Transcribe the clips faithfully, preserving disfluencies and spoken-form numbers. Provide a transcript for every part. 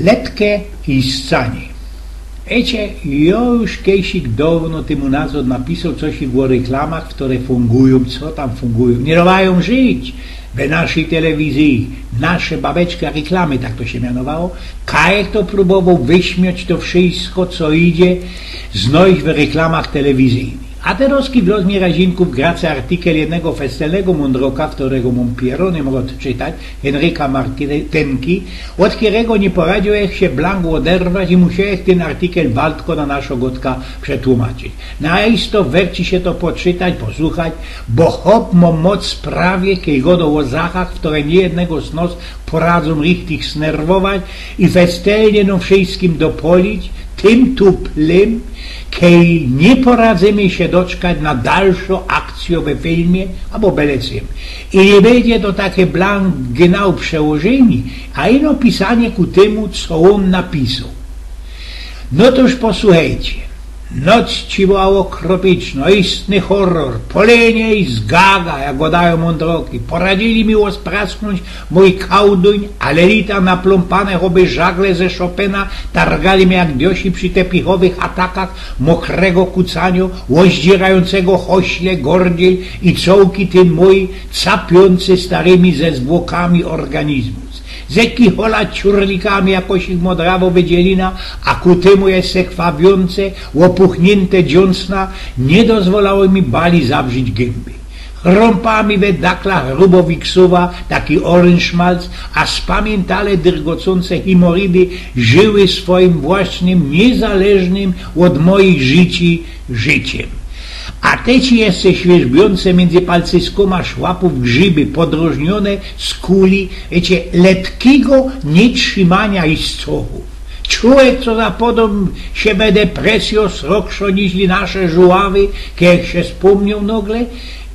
Letke i scanie. Ecie, jo już kejsik downo tymu nazod napisoł coś ô reklamach, ftore fungujōm, co tam fungujōm. Niy dŏwajōm żyć we naszyj telewizyji, nasze babeczka reklamy, tak to sie mianowało. Kajek to prōbowoł wyśmioć to wszysko, co idzie znojś w reklamach telewizyjnych. A terŏzki w Rozmie Razimkōw grace artykel jednego festelnego mōndroka, ftorego mōm pierōny mōg odczytać, Henryka Martynki, ôd kerego niy poradziōł ech sie blank ôderwać i musioł ech tyn artykel waltko na naszo gŏdka przetłumaczyć. Na isto werci sie to poczytać, posuchać, bo chop mŏ moc prawie, kej gŏdŏ ô zachach, ftore niy jednego z nos poradzōm richtig znerwować i festelnie nōm wszyskim dopolić, tym tuplym, kej niy poradzymy sie doczkać na dalszŏ akcyjŏ we filmie abo byle czym. I niy bydzie to take blank genau przełożynie, a ino pisanie ku tymu, co ōm napisoł. No to już posuchejcie. Noc ci była ôkropicznŏ, istny horror, polenie i zgaga, jak gŏdajōm mōndroki. Poradzili mi ôsprasknōńć mōj kałduń, a lelita naplōmpane choby żagle ze Chopina targali mie jak diosi przi tepichowych atakach mokrego kucaniŏ, ôzdzierajōncego chośle, gordziel i cołki tyn mōj capiōncy starymi ze zwłokami organizmus. Ze kichola ciurlikami jakosik modrawŏ wydzielina, a ku tymu jeszcze chwawiące, ôpuchniynte dziōnsna niy dozwolały mi bali zawrzić gymby. Chrōmpała mi we daklach grubŏ wiksuwa, taki ôrynszmalc, a spamiyntale dyrgocōnce himoridy żyły swojim własnym, niyzależnym ôd mojich życi życiym. A te ci jeszcze świerzbiōnce miyndzy palcyskōma szłapōw grzyby, podrożniōne z kuli, wiycie, letkigo niytrzimania i scochōw. Czułech, co zapadōm sie we depresyjŏ srogszo niźli nasze żuławy, kej sie spōmniōł nogle,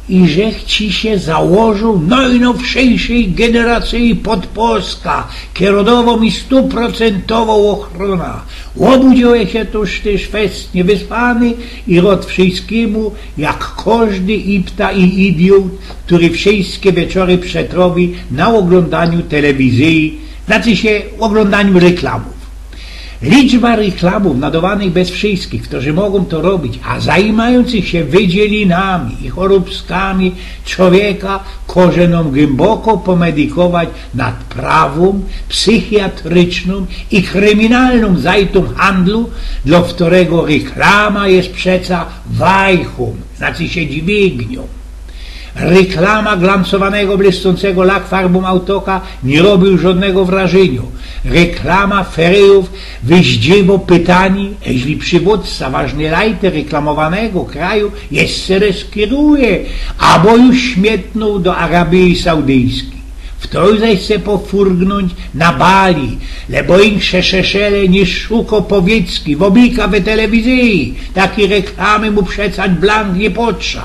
i żech ci sie założył nojnowszyjszyj generacyji podpolska, kerŏ dŏwŏ mi stuprocentowõ ôchronã. Ôbudziyłech sie tuż tyż fest niywyspany i rŏd wszyskimu, jak kożdy ipta i idiot, kery wszyskie wieczory przetrŏwi na ôglōndaniu telewizyji, znaczy sie ôglōndaniu reklamōw. Liczba reklamōw nadŏwanych bez wszyskich, ftorzy mogōm to robić, a zajimajōncych sie wydzielinami i chorōbskami czowieka, koże nōm głymboko pomedikować nad prawōm, psychiatrycznōm i kryminalnōm zajtōm handlu, dlŏ ftorego reklama je przeca wajchōm, znaczy sie dźwigniōm. Reklama glancowanego, blyscōncego lakfarbōm autoka niy robi już żŏdnego wrażyniŏ. Reklama feryjōw wyździwŏ pytanie, eźli przywōdca ważnyj lajty reklamowanego kraju jeszcze reskiruje, abo już śmietnōł do Arabyji Saudyjskij. Ftoś zaś chce pofurgnōńć na Bali, lebo insze Szeszele, niy szukŏ powiedzki, ôbejrza we telewizyji. Takij reklamy mu przeca blank niy potrza.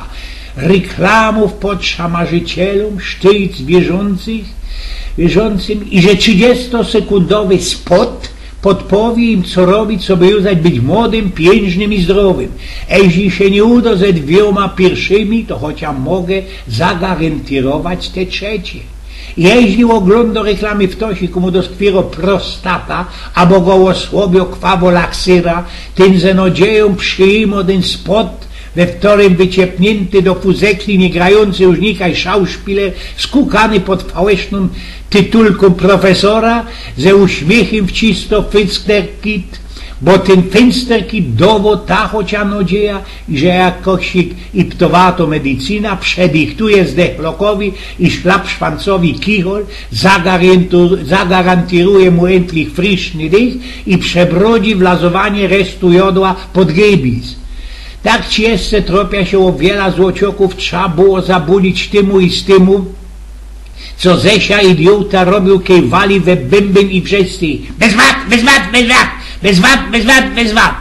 Reklamōw potrza marzycielōm, sztyjc wierzących, wierzącym, i że trzidziestosekundowny spot podpowie im, co robić, coby już zaś być młodym, piyńżnym i zdrowym. Eźli sie niy udŏ ze dwiōma piyrszimi, to chociŏż mogã zagarantyrować te trzecie. Jeźli ôglōndŏ reklamy ftoś, kōmu doskwiyrŏ prostata, abo go ôsłabiŏ kwawŏ laksyra, tyn ze nadzieją przijimŏ tyn spot, we ftorym wyciepniynty do fuzekli niygrajōncy już nikaj szauszpiler, skukany pod fałsznōm tytulkōm profesora, ze uśmiechym wcisto fynsterkit, bo tyn fynsterkit dŏwŏ ta chociŏż nadzieja, że jakosik iptowato medycyna przedychtuje zdechlokowi i szlapszwancowi kichol, zagariyntu-, zagarantyruje mu endlich friszny dych i przebrodzi wlazowanie restu jodła pod gybis. Tak ci jeszcze tropiŏ sie ô wiela złociokōw trza było zabulić tymu i z tymu, co zesia idiota robiōł, kej wali we bynbyn i wrzeszczy: „Bez wad, bez wad, bez wad, bez wad, bez wad, bez wad”.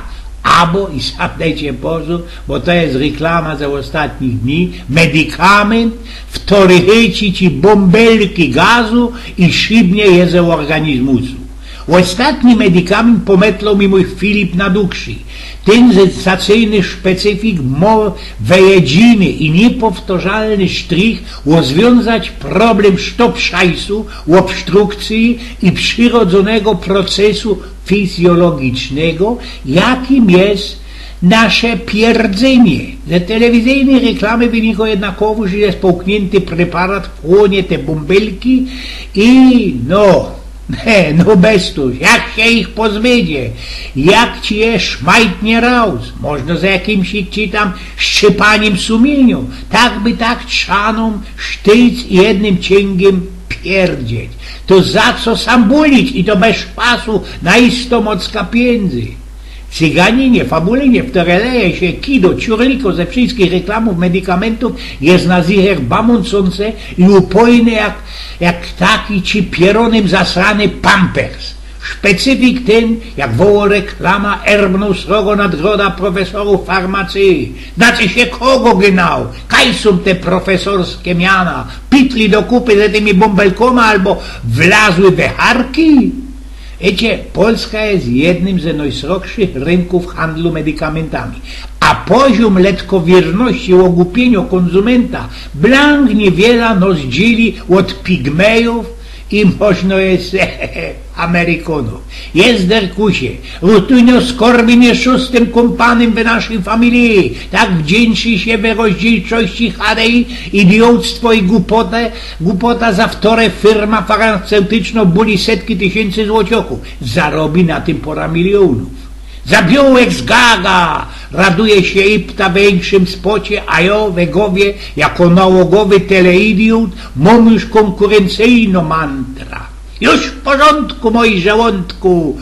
Abo, i sam dejcie pozōr, bo to je reklama ze ôstatnich dni, medykamynt, ftory chyci ci bōmbelki gazu i szybnie je ze ôrganizmusu. Ôstatni medikament pōmyśloł mi mōj Filip Nadukszy. Tyn sensacyjny specyfik mo wyjedyny i niypowtorzalny sztrich rozwiōnzać problym sztopszajsu, ôbstrukcyje i przirodzōnego procesu fizjologicznego, jakim je nasze pierdzynie. Ze telewizyjnej reklamy wyniko jednakowōż, że je połkniynty preparat, chłōnie te bōmbelki i no, no bez to, jak sie ich pozbydzie, jak ci je szmajtnie raus, można za jakimś ci tam szczypanim sumiynio, tak by tak trzanōm sztyc i jednym ciyngiym pierdzieć. To za co sam bulić i to bez pasu na isto mocka piyndzy. Cyganinie, fabulinie, w tore leje sie kido, ciurliko ze wszyjskich reklamōw, medikamentōw, je na zicher bamōncōnce i upojne jak, jak taki ci pierōnym zasrany pampers. Specyfik tyn, jak woło reklama, erbnōł srogo nadgroda profesorōw farmacyje. Znacie sie kogo, genau? Kaj sōm te profesorske miana? Pitli do kupy ze tymi bōmbelkōma abo wlazły we charki? Wiycie, Polska je jednym ze nojsrogszych rynkōw handlu medikamentami. A poziōm letkowierności i ôgupiyniŏ kōnzumenta blank niywiela nos dzili ôd pigmejōw i można je Amerikōnōw. Jezderkusie, rutyno skorwin je szōstym kōmpanym we naszyj familije. Tak wdziynczy sie we rozdzielczości H D I, idiołctwo i gupota, gupota za wtore firma farmaceutyczno buli setki tysiyncy złociokōw. Zarobi na tym pora milionōw. Za biōłek z gaga! Raduje sie Ipta we inkszym spocie, a jo we gowie, jako nałogowy teleidiot, mōm już kōnkurencyjno mantra. Już w porzōndku, mojże żołōndku!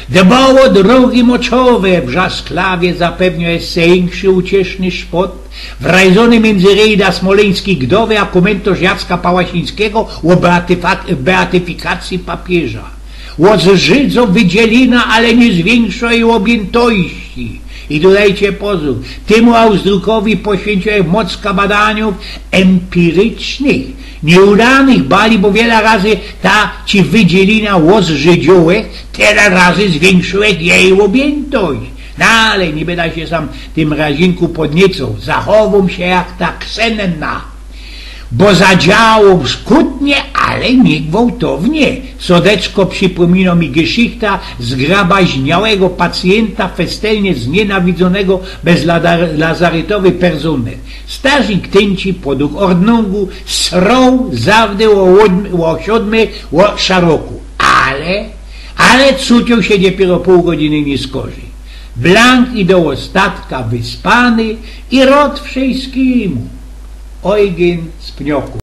Dbał ô drogi moczowe, wrzasklawie zapewniōł jeszcze inszy ucieszny szpot, wrajzōny miyndzy rejda smolyńskij gdowy, a kōmyntŏrz Jacka Pałasińskigo ô beatyfak-, beatyfikacji papiyża. Ôzrzydzoł wydzielina, ale niy zwiynkszoł jej ôbjyntości. I tu dejcie pozōr, tymu Ausdrukowi poświynciył mocka badaniōw empirycznych, niyudanych bali, bo wiela razy ta ci wydzielina ôzrzydziyłech, tela razy zwiynkszyłech jej ôbjyntość. No ale niy byda sie sam tym razinku podniycoł, zachowōm sie jak ta ksenna. Bo zadziałōm skutnie, ale niy gwałtownie. Sodeczko przipōminŏ mi geszichta zgrabaźniałego pacyjynta, festelnie znienawidzonego bez lada-, lazarytowej persōny. Starzik tynci podug ôrdnōngu, sroł zawdy ô ôdm-, ô siōdmej ô szaroku. Ale, ale cuciōł sie dopiyro pōł godziny niyskorzij. Blank i do ôstatka wyspany i rŏd wszyjskimu. Ojgyn z Pnioku.